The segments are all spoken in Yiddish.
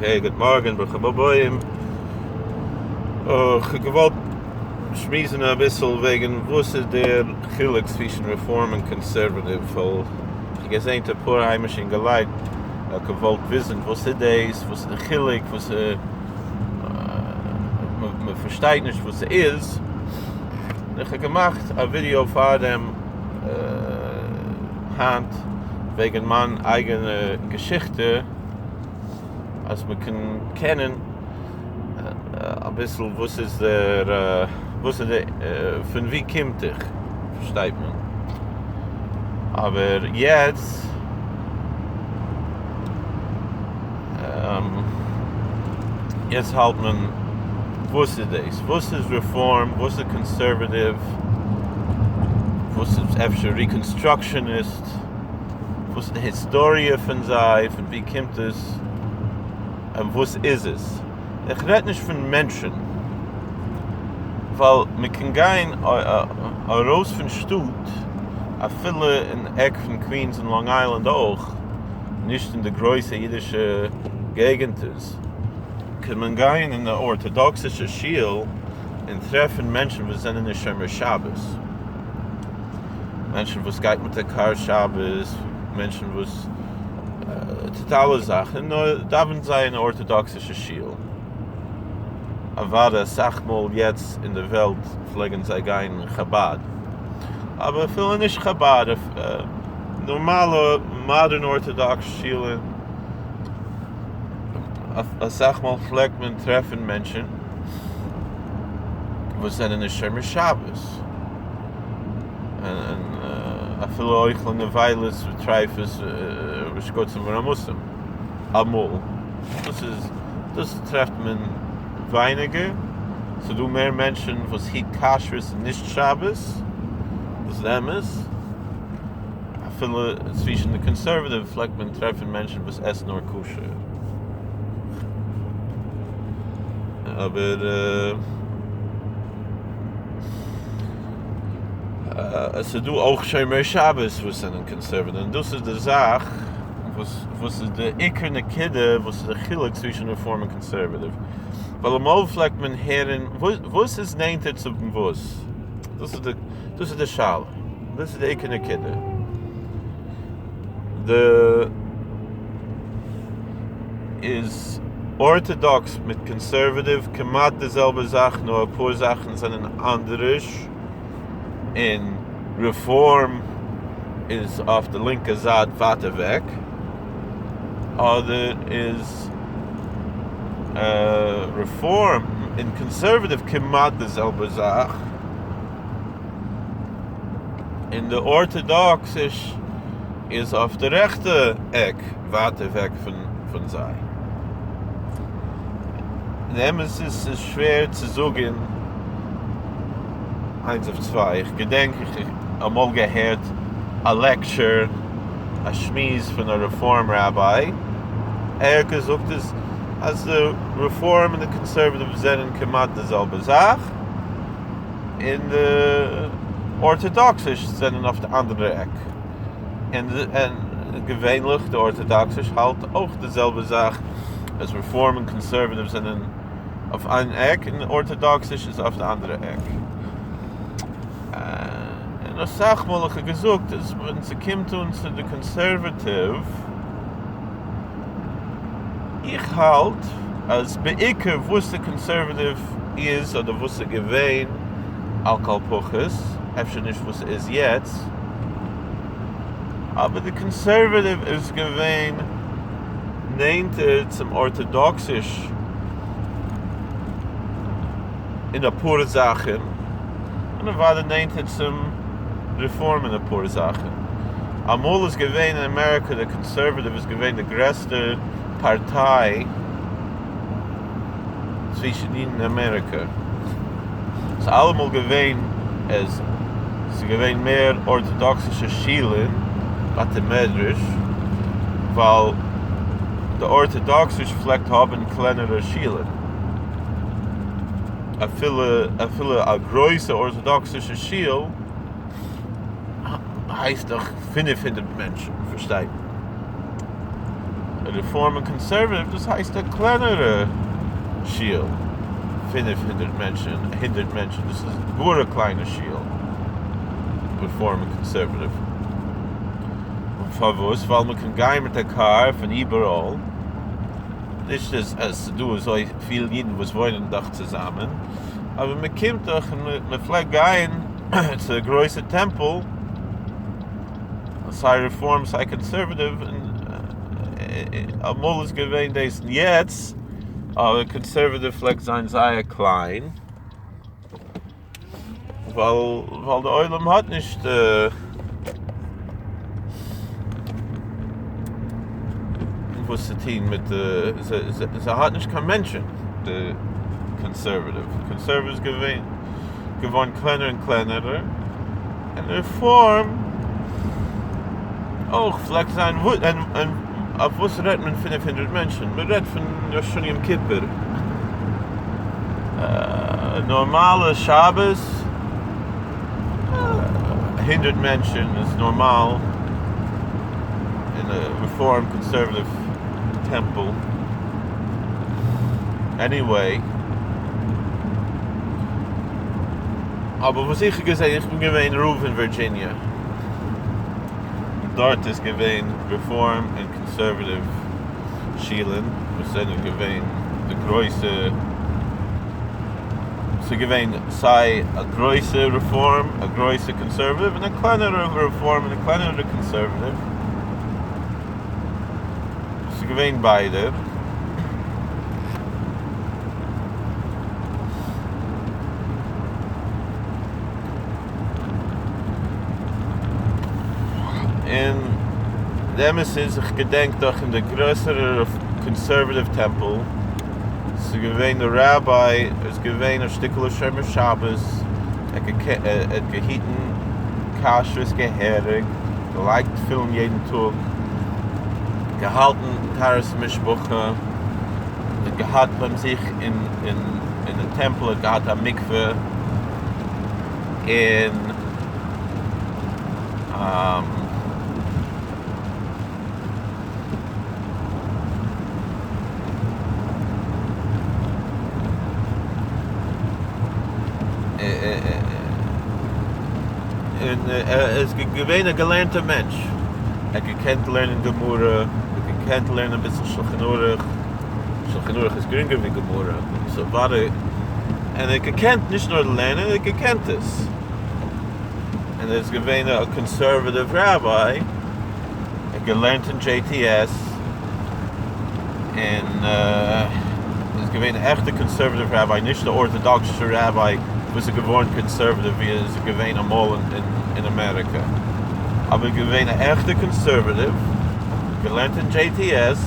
Okay, גוט מארגן, ברוכים הבאים. איך האב געוואלט שמועסן אביסל וועגן וואס איז דער חילוק צווישן רעפארם און קאנסערוואטיוו, ווייל איך האב געזען אפאר היימישע אינגעלייט האט געוואלט וויסן וואס איז דאס, וואס איז די חילוק, וואס מען פארשטייט נישט וואס ס'איז, איך האב געמאכט א ווידיאו פארדעם היינט וועגן מיין אייגענע געשיכטע אז מען קען קענען אביסל וואס איז דער וואס איז די פון ווי קומט איך פארשטייט מען אבער יעצט יעצט האלט מען וואס איז דאס? וואס איז רעפארם? וואס איז קאנסערוואטיוו? וואס איז אפשר ריקאנסטראקשעניסט? וואס איז די היסטאריע פון זיי? פון ווי קומט עס? און וואס איז עס? איך רעד נישט פון מענטשן, ווייל מען קען גיין ארויס פון שטאט אפילו אין עק פון קווינס און לאנג איילענד אויך, נישט אין די גרויסע אידישע געגענטערס, קען מען גיין אין די ארטאדאקסישע שול און טרעפן מענטשן וואס זענען נישט שומר שבת, מענטשן וואס גייט מיט א קאר שבת, מענטשן וואס טוט אלע זאכן, נאר דאווענט זיי אין ארטאדאקסישע שול. אוודאי אסאך מאל יעצט אין די וועלט פלעגן זיי גיין אין חבד, אבער אפילו נישט חבד, נארמאלע מאדערן ארטאדאקס שולן, אסאך מאל פלעגט מען טרעפן מענטשן וואס זענען נישט שומר שבת, און אפילו אוכלי נבילות וטריפות ושקצים ורמשים אמאל, דאס איז דאס טרעפט מען ווייניגער, ס'דא מער מענטשן וואס היט כשרות און נישט שבת, דאס איז אמת, אפילו צווישן די קאנסערוואטיוו פלעגט מען טרעפן מענטשן וואס עסן נאר כשר, אבער עס איז דא אויך שומרי שבת וואס זענען קאנסערוואטיוו, און דאס איז די זאך וואס וואס איז די עיקר נקודה וואס איז די חילוק צווישן רעפארם און קאנסערוואטיוו, ווייל אמאל פלעגט מען הערן וואס איז נענטער צו וואס, דאס איז די דאס איז די שאלה, דאס איז די עיקר נקודה, די איז ארטאדאקס מיט קאנסערוואטיוו כמעט די זעלבע זאך נאר אפאר זאכן זענען אנדערש, און רעפארם איז אויף די לינקע זייט ווייט אוועק, אדער איז רעפארם און קאנסערוואטיוו כמעט די זעלבע זאך, און די ארטאדאקסיש איז אויף די רעכטע עק ווייט אוועק פון זיי. די אמת איז ס'איז שווער צו זאגן איינס אויף צוויי, איך געדענק איך האב אמאל געהערט א לעקטשער, א שמועס פון א רעפארם ראביי, ער האט געזאגט אז אז די רעפארם און די קאנסערוואטיוו זענען כמעט די זעלבע זאך, און די ארטאדאקסיש זענען אויף די אנדערע עק, און געווענליך די ארטאדאקסיש האלט אויך די זעלבע זאך אז רעפארם און קאנסערוואטיוו זענען אויף איין עק און ארטאדאקסיש איז אויף די אנדערע עק. און אסאך מאל איך האב געזאגט אז ווען ס'קומט אן צו די קאנסערוואטיוו, איך האלט אז בעיקר וואס די קאנסערוואטיוו איז אדער וואס ס'איז געווען על כל פחות, אפשר נישט וואס ס'איז יעצט, אבער די קאנסערוואטיוו איז געווען נענטער צום ארטאדאקסיש אין אפאר זאכן, און אוודאי נענטער צום רעפארם אין אפאר זאכן. אמאל איז געווען אין אמעריקא די קאנסערוואטיוו איז געווען די גרעסטע פארטיי צווישן אידן אין אמעריקא. ס'איז אלעמאל געווען אז ס'איז געווען מער ארטאדאקסישע שולן, בתי מדרש, ווייל די ארטאדאקסיש פלעגט האבן קלענערע שולן. אפילו אפילו א גרויסע ארטאדאקסישע שול הייסט דאך 500 מענטשן, פארשטייט. רעפארם און קאנסערוואטיוו דאס הייסט א קלענערע שול, 500 מענטשן, הונדערט מענטשן, דאס איז גאר א קליינע שול, רעפארם און קאנסערוואטיוו. און פארוואס? ווייל מען קען גיין מיט א קאר פון איבעראל, נישט אז אז ס'דא אזוי פיל אידן וואס וואוינען דאך צוזאמען, אבער מען קומט דאך און מען פלעגט גיין צו א גרויסע טעמפל, סיי רעפארם סיי קאנסערוואטיוו, אמאל איז געווען דאס און יעצט, אבער קאנסערוואטיוו פלעגט זיין זייער קליין, ווייל ווייל די עולם האט נישט וואס צו טון מיט די, ס'האט נישט קיין מענטשן די קאנסערוואטיוו, קאנסערוואטיוו איז געווען געווארן קלענער און קלענערער. און רעפארם אויך פלעגט זיין און אויף וואס רעדט מען 500 מענטשן? מען רעדט פון ראש השנה יום כיפור נארמאלע שבת הונדערט מענטשן איז נארמאל אין א רעפארם קאנסערוואטיוו טעמפל עניוועי. אבער וואס איך האב געזעהן, איך בין געווען רב אין ווירדזשיניע, דארט איז געווען רעפארם און קאנסערוואטיוו שילן וואס זענען געווען די גרויסע, ס'איז געווען סיי א גרויסע רעפארם א גרויסע קאנסערוואטיוו און א קלענערע רעפארם און א קלענערע קאנסערוואטיוו, ס'איז געווען ביידע. און די אמת איז איך געדענק דאך אין די גרעסערע קאנסערוואטיוו טעמפל ס'איז געווען די ראביי איז געווען א שטיקעלע שומר שבת ער האט געהיטן כשרות געהעריג געלייגט תפילין יעדן טאג געהאלטן טהרת המשפחה האט געהאט ביים זיך אין אין אין די טעמפל האט געהאט א מקווה און און ער איז געווען א געלערנטער מענטש, ער האט געקענט לערנען גמרא, ער האט געקענט לערנען אביסל שלחן ערוך, שלחן ערוך איז גרינגער ווי גמרא, סאו אוודאי, און ער האט געקענט נישט נאר לערנען, ער האט געקענט עס, און ער איז געווען א קאנסערוואטיוו ראביי, ער האט געלערנט אין JTS, און איז געווען א עכטע קאנסערוואטיוו ראביי, נישט די ארטאדאקסישע ראביי וואס איז געווארן קאנסערוואטיוו ווי עס איז געווען אמאל אין אמעריקע, אבער געווען א עכטע קאנסערוואטיוו, געלערנט אין JTS,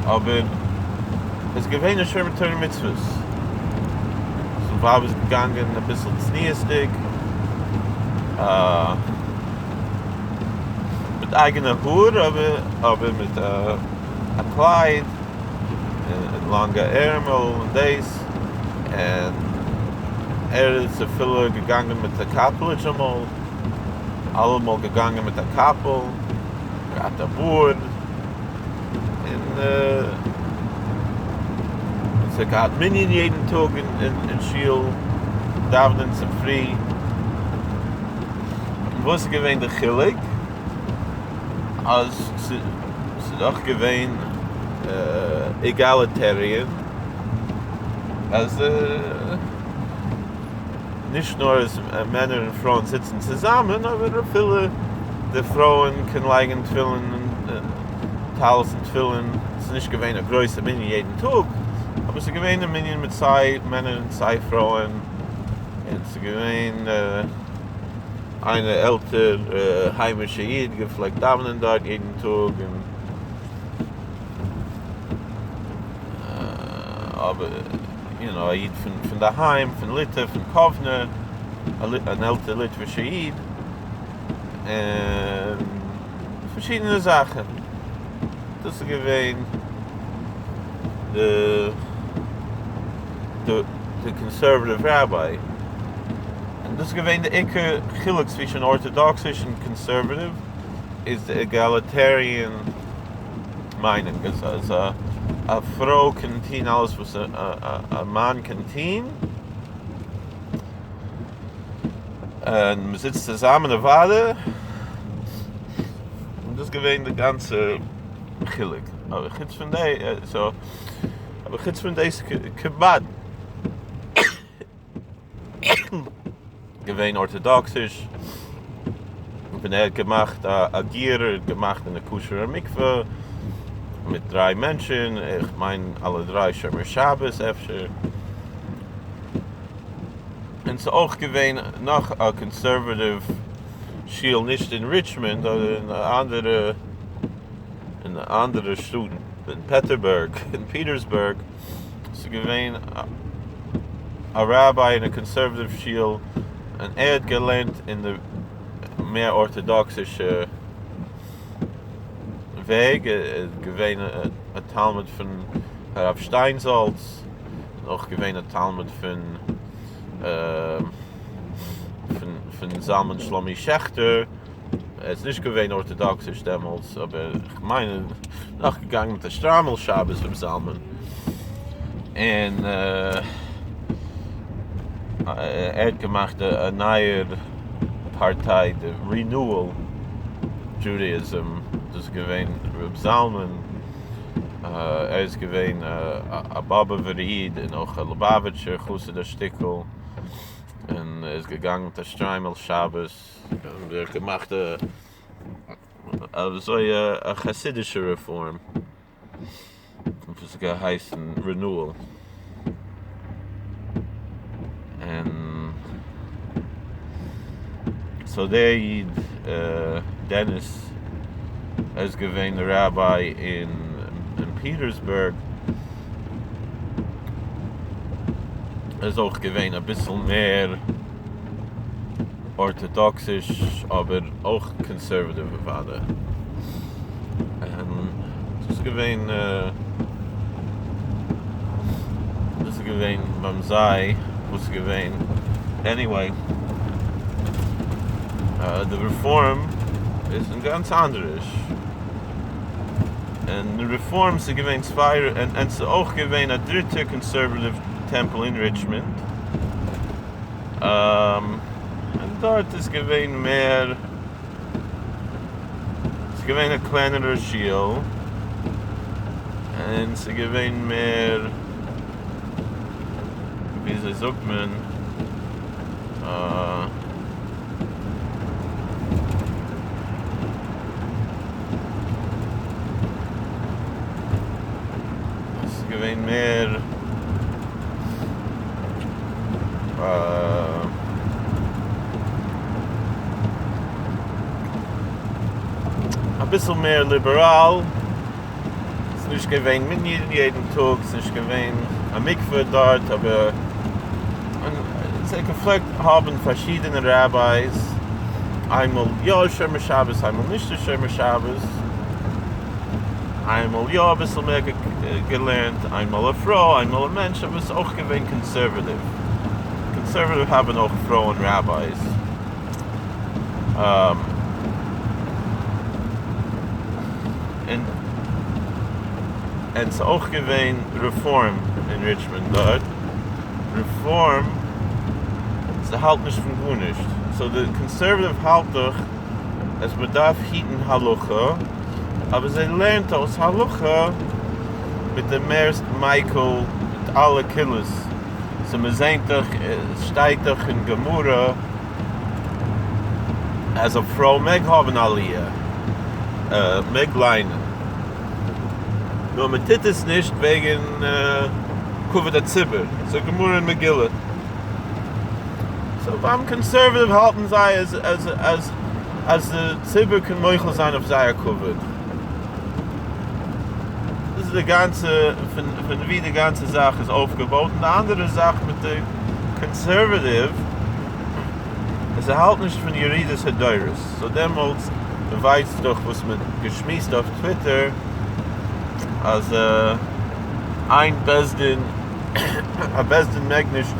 אבער איז געווען א שומר תורה ומצוות, זיין ווייב איז געגאנגען אביסל צניעות'דיג, מיט אייגענע האר אבער מיט א קלייד און לאנגע ערמל און דאס, און ער איז אפילו געגאנגען מיט א קאפעליטש אמאל, אלעמאל געגאנגען מיט א קאפל, געהאט א בארד, און ס'האט געהאט מנין יעדן טאג אין שול דאווענען צופרי. און וואס איז געווען די חילוק? אז ס'איז דאך געווען איגאליטעריען, אז נישט נאר אז מענער און פרויען זיצן צוזאמען, אבער אפילו די פרויען קען לייגן תפילין טלית און תפילין, ס'איז נישט געווען א גרויסע מנין יעדן טאג, אבער ס'איז געווען א מנין מיט סיי מענער און סיי פרויען, און ס'איז געווען איינער עלטער היימישע איד געפלעגט דאווענען דארט יעדן טאג, און אבער יו נאו א איד פון דערהיים פון ליטע פון קאוונע, אן עלטער ליטווישע איד, און פארשידענע זאכן, דאס איז געווען די די קאנסערוואטיוו ראביי, און דאס איז געווען די עיקר חילוק צווישן ארטאדאקסיש און קאנסערוואטיוו, איז די עגאליטעריען. מיינונג אז אז א פרוי קען טוהן אלעס וואס א מאן קען טוהן, און מען זיצט צוזאמען אוודאי, און דאס איז געווען די גאנצע חילוק, אבער חוץ פון דעי, סאו, אבער חוץ פון דעיס כמעט געווען ארטאדאקסיש, ווען ער האט געמאכט א גיור, ער האט געמאכט אין א כשר'ע מקווה מיט דריי מענטשן, איך מיין אלע דריי שומר שבת אפשר, און ס'איז אויך געווען נאך א קאנסערוואטיוו שול נישט אין ריטשמאנד אדער אין א אנדערע אין א אנדערע שטאט אין פעטערבורג אין פיטערסבורג ס'איז געווען א ראביי אין א קאנסערוואטיוו שול און ער האט געלערנט אין די מער ארטאדאקסישע וועג ער איז געווען א תלמיד פון הרב שטיינזאלץ און אויך געווען א תלמיד פון פון זלמן שלומי שעכטער, ער איז נישט געווען ארטאדאקסיש דעמאלטס אבער כ'מיין ער איז נאך געגאנגען מיט א שטריימל שבת ר' זלמן, און ער האט געמאכט א נייער פארטיי די רינועל דזשודעאיזם, דאס איז געווען ר' זלמן. ער איז געווען א באבעווער איד און אויך א ליובאוויטשער חסיד א שטיקל, און ער איז געגאנגען מיט א שטריימל שבת, און ער האט געמאכט אזוי א חסידישע רעפארם וואס האט געהייסן רינועל, און סאו דער איד דעניס ער איז געווען ראביי אין פיטערסבורג, ער איז אויך געווען אביסל מער ארטאדאקסיש אבער אויך קאנסערוואטיוו אוודאי, און דאס איז געווען דאס איז געווען ביים זיי וואס איז געווען עניוועי די רעפארם איז גאנץ אנדערש און די רעפארם ס'איז געווען צוויי און ס'איז אויך געווען א דריטע קאנסערוואטיוו טעמפל אין ריטשמאנד און דארט איז געווען מער ס'איז געווען א קלענערע שול און ס'איז געווען מער וויאזוי זאגט מען ס'איז געווען מער אביסל מער ליבעראל, ס'איז נישט געווען מנין יעדן טאג, ס'איז נישט געווען א מקווה דארט, אבער זיי געפלעגט האבן פארשידענע רעבייס, איינמאל יא שומר שבת איינמאל נישט שומר שבת. איינמאל יא אביסל מער געלערנט, איינמאל א פרוי, איינמאל א מענטש, אבער עס איז אויך געווען קאנסערוואטיוו. קאנסערוואטיוו האבן אויך פרויען רעבייס. און ס'איז אויך געווען רעפארם אין ריטשמאנד דארט. רעפארם ס'האלט נישט פון גארנישט. סאו די קאנסערוואטיוו האלט דאך אז מען דארף היטן הלכה, אבער זיי לערנט אויס הלכה מיט די מערסט מיקל מיט אלע קולות, סאו מען זעהט דאך עס שטייט דאך אין גמרא אז א פרוי מעג האבן עליה, מעג ליינען, נאר מען טוט עס נישט וועגן כבוד הציבור, ס'איז גמרא אין מגילה. סאו ביים קאנסערוואטיוו האלטן זיי אז אז אז אז די ציבור קען מוחל זיין אויף זייער כבוד. דאס איז די גאנצע פון פון ווי די גאנצע זאך איז אויפגעבויט און די אנדערע זאך מיט די קאנסערוואטיוו איז זיי האלטן נישט פון ירידת הדורות סאו דעמאלטס ווייסט דאך וואס מען געשמועסט אויף טוויטער אז איין בית דין א בית דין מעג נישט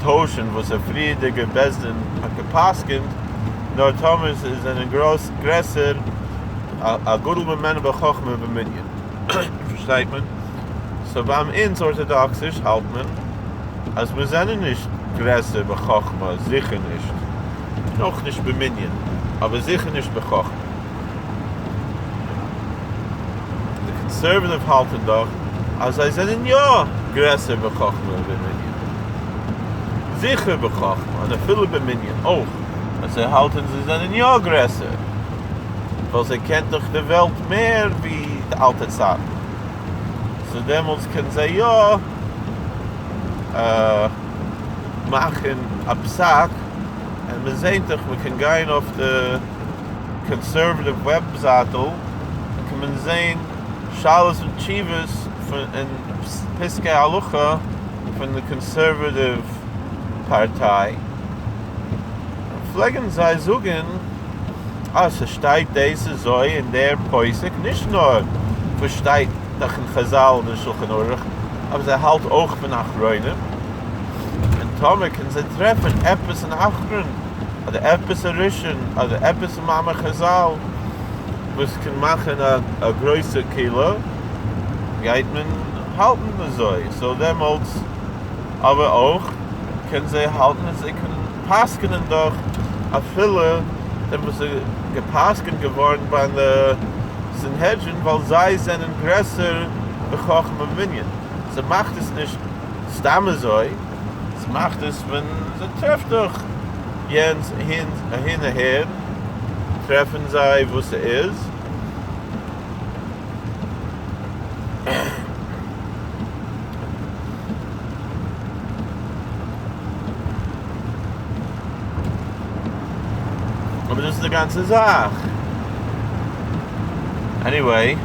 טוישן וואס א פריערדיגע בית דין האט גע'פסק'נט, נאר טאמער זיי זענען גרויס גרעסער א גדול ממנו בחכמה ובמנין. פארשטייט מען? סאו ביי אונז ארטאדאקסיש האלט מען אז מיר זענען נישט גרעסער בחכמה, זיכער נישט, אויך נישט במנין, אבער זיכער נישט בחכמה. די קאנסערוואטיוו האלטן דאך אז זיי זענען יא גרעסער בחכמה ובמנין. זיכער בחכמה און אפילו במנין אויך, אז זיי האלטן זיי זענען יא גרעסער, ווייל זיי קענט דאך די וועלט מער ווי די אלטע צייטן, סאו דעמאלטס קען זיי יא מאכן א פסק, און מען זעהט דאך מען קען גיין אויף די קאנסערוואטיוו וועבזייטל קען מען זעהן שאלות און תשובות פון און פסקי הלכה פון די קאנסערוואטיוו פארטיי, פלעגן זיי זאגן אז ס'שטייט דאס אזוי אין דער פוסק, נישט נאר וואס שטייט דאך אין חזל און שולחן ערוך, אבער זיי האלט אויך פון אחרונים, און טאמער קען זיי טרעפן עפעס אין אחרון אדער עפעס א ראשון אדער עפעס אין מאמר חזל וואס קען מאכן א גרויסע קולא, גייט מען האלטן אזוי, סאו דעמאלטס אבער אויך קען זיי האלטן אז זיי קענען פסק'נען דאך אפילו דעם וואס איז געפסק'נט געווארן ביי די סנהדרין ווייל זיי זענען גרעסער בחכמה ובמנין, ס'מאכט עס נישט סתם אזוי, ס'מאכט עס ווען ס'טרעפט דאך יענץ אהין אהער טרעפן זיי וואס ס'איז. אבער דאס איז די גאנצע זאך. עניוועי.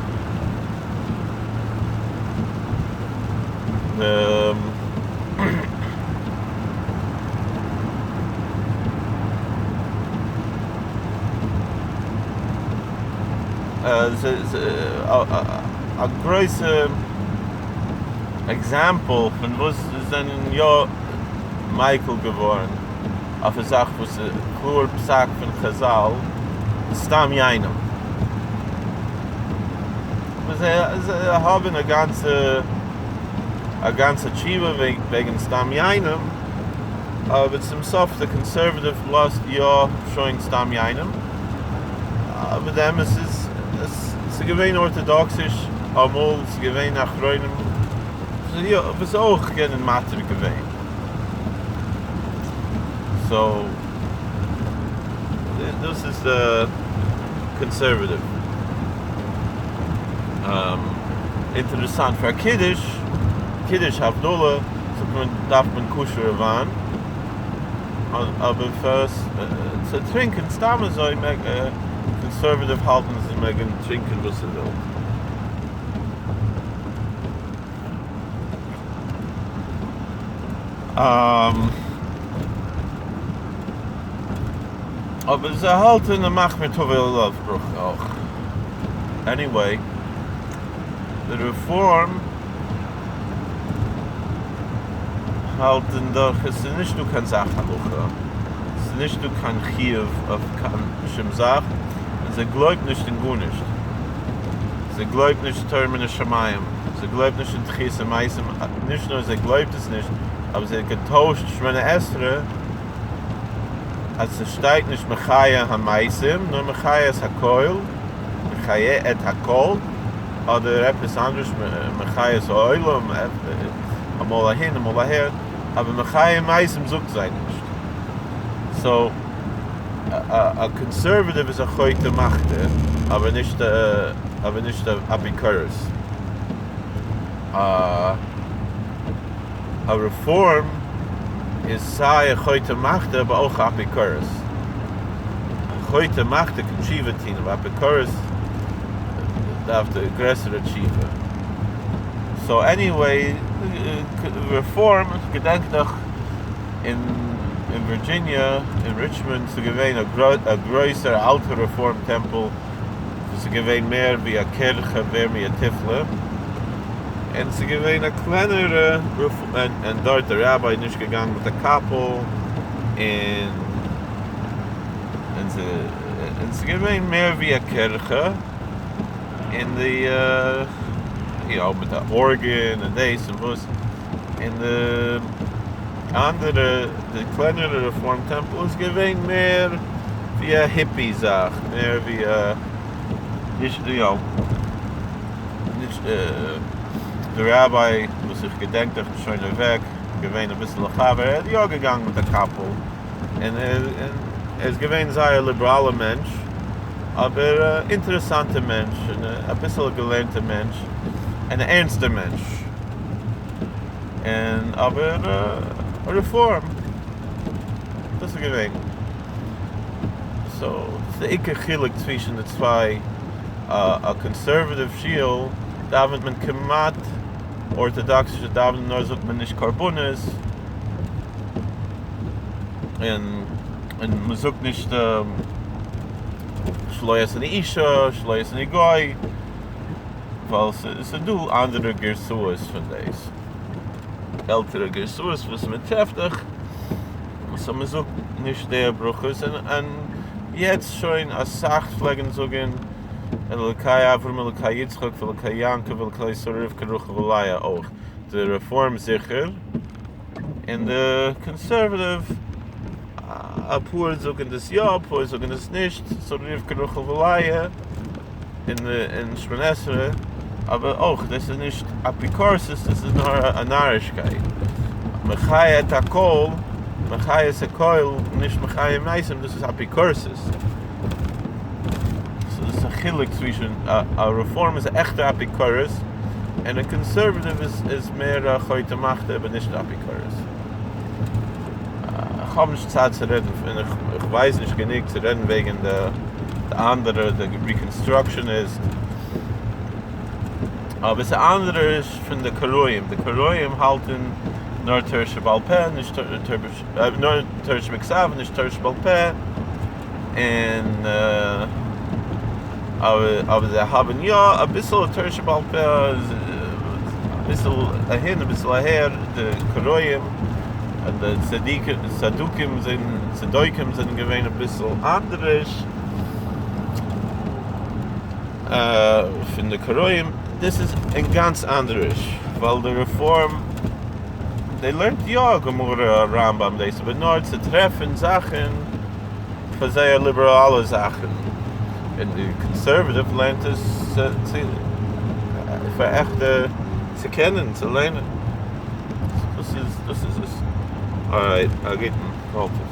א גרויסע עקזעמפל פון וואס זענען יא מיקל געווארן אויף א זאך וואס איז קלאר פסק פון חזל סתם יינם. זיי האבן א גאנצע א גאנצע תשובה וועגן סתם יינם, אבער צום סוף די קאנסערוואטיוו לאזט יא שוין סתם יינם, אבער די אמת איז עס איז געווען ארטאדאקסיש אמאל, ס'איז געווען אחרונים וואס אויך קענען מתיר געווען, סאו דאס איז די קאנסערוואטיוו. אינטערעסאנט פאר קידוש, קידוש הבדלה זאגט מען דארף מען כשר'ע וויין, אבער פאר צו טרינקען סתם אזוי מעג קאנסערוואטיוו האלטן זיי מעגן טרינקען וואס זיי ווילן. אבער זיי האלטן המחמיר תבוא עליו ברכה אויך. עניוועי, די רעפארם האלטן דאך עס איז נישט דא קיין זאך הלכה, עס איז נישט דא קיין חיוב אויף קיין שום זאך, און זיי גלויבט נישט אין גארנישט, זיי גלויבט נישט תורה מן השמים, זיי גלויבט נישט אין תחיית המתים, נישט נאר זיי גלויבט עס נישט, אבער זיי האט געטוישט שמונה עשרה אז ס'שטייט נישט מחיה המתים נאר מחיה את הכל, מחיה את הכל, אדער עפעס אנדערש מחיה את העולם, אמאל אהין אמאל אהער, אבער מחיה מתים זאגט זיי נישט. סאו א קאנסערוואטיוו איז א חוטא ומחטיא אבער נישט אבער נישט א אפיקורס. א רעפארם איז סיי א חוטא ומחטיא אבער אויך א אפיקורס. א חוטא ומחטיא קען תשובה טון אבער אפיקורס דארף די גרעסערע תשובה. סאו עניוועי, רעפארם, כ'געדענק נאך אין ווירדזשיניע אין ריטשמאנד ס'איז געווען א גרויסער אלטער רעפארם טעמפל וואס איז געווען מער ווי א קירכע מער ווי א תיפלה, און ס'איז געווען א קלענערע און דארט די ראביי איז נישט געגאנגען מיט א קאפל, און און ס'איז געווען מער ווי א קירכע. אין די יא מיט א ארגען און דאס און וואס, און די אנדערע די קלענערע רעפארם טעמפל איז געווען מער ווי א היפי זאך, מער ווי א נישט יא נישט די ראביי וואס איך געדענק איך בין שוין אוועק געווען אביסל א חבר ער האט יא געגאנגען מיט א קאפל און ער איז געווען זייער ליבעראלע מענטש אבער אינטערעסאנטע מענטש און אביסל געלערנטע מענטש און א ערנסטע מענטש און אבער רעפארם דאס איז געווען סאו דאס איז די עיקר חילוק צווישן די צוויי א קאנסערוואטיוו שול דאווענט מען כמעט ארטאדאקסישע דאווענען נאר זאגט מען נישט קרבנות און און מען זאגט נישט שלא עשני אישה שלא עשני גוי ווייל ס'איז דא אנדערע גרסאות פון דאס עלטערע גרסאות וואס מען טרעפט דאך סאו מען זאגט נישט די ברכות און און יעצט שוין אסאך פלעגן זאגן אלוקי אברהם אלוקי יצחק ואלוקי יעקב ואלוקי שרה רבקה רחל ולאה אויך די רעפארם זיכער און די קאנסערוואטיוו אפאר זאגן דאס יא אפאר זאגן דאס נישט שרה רבקה רחל ולאה אין אין שמונה עשרה אבער אויך דאס איז נישט אפיקורסות דאס איז נאר א נארישקייט מחיה את הכל מחיה את הכל נישט מחיה מתים דאס איז אפיקורסות סאו דאס איז א חילוק צווישן א רעפארם איז א עכטע אפיקורס און א קאנסערוואטיוו איז מער א חוטא מחטיא אבער נישט אפיקורס. איך האב נישט צייט צו רעדן און איך ווייס נישט גענוג צו רעדן וועגן די אנדערע די ריקאנסטראקשעניסט אבער ס'איז אנדערש פון די קראים די קראים האלטן נאר תורה שבעל פה נישט נאר תורה שבכתב נישט תורה שבעל פה און אבער זיי האבן יא אביסל תורה שבעל פה אביסל אהין אביסל אהער די קראים און די צדיקים צדוקים זענען צדוקים זענען געווען אביסל אנדערש פון די קראים דאס איז אינגאנצן אנדערש ווייל די רעפארם דעי לערנט יא גמרא רמב"ם דאס אבער נאר צו טרעפן זאכן פאר זייער ליבעראלע זאכן און די קאנסערוואטיוו לערנט עס צו פאר עכטע צו קענען צו לערנען דאס איז דאס איז עס. אלרייט א גוטן כל טוב.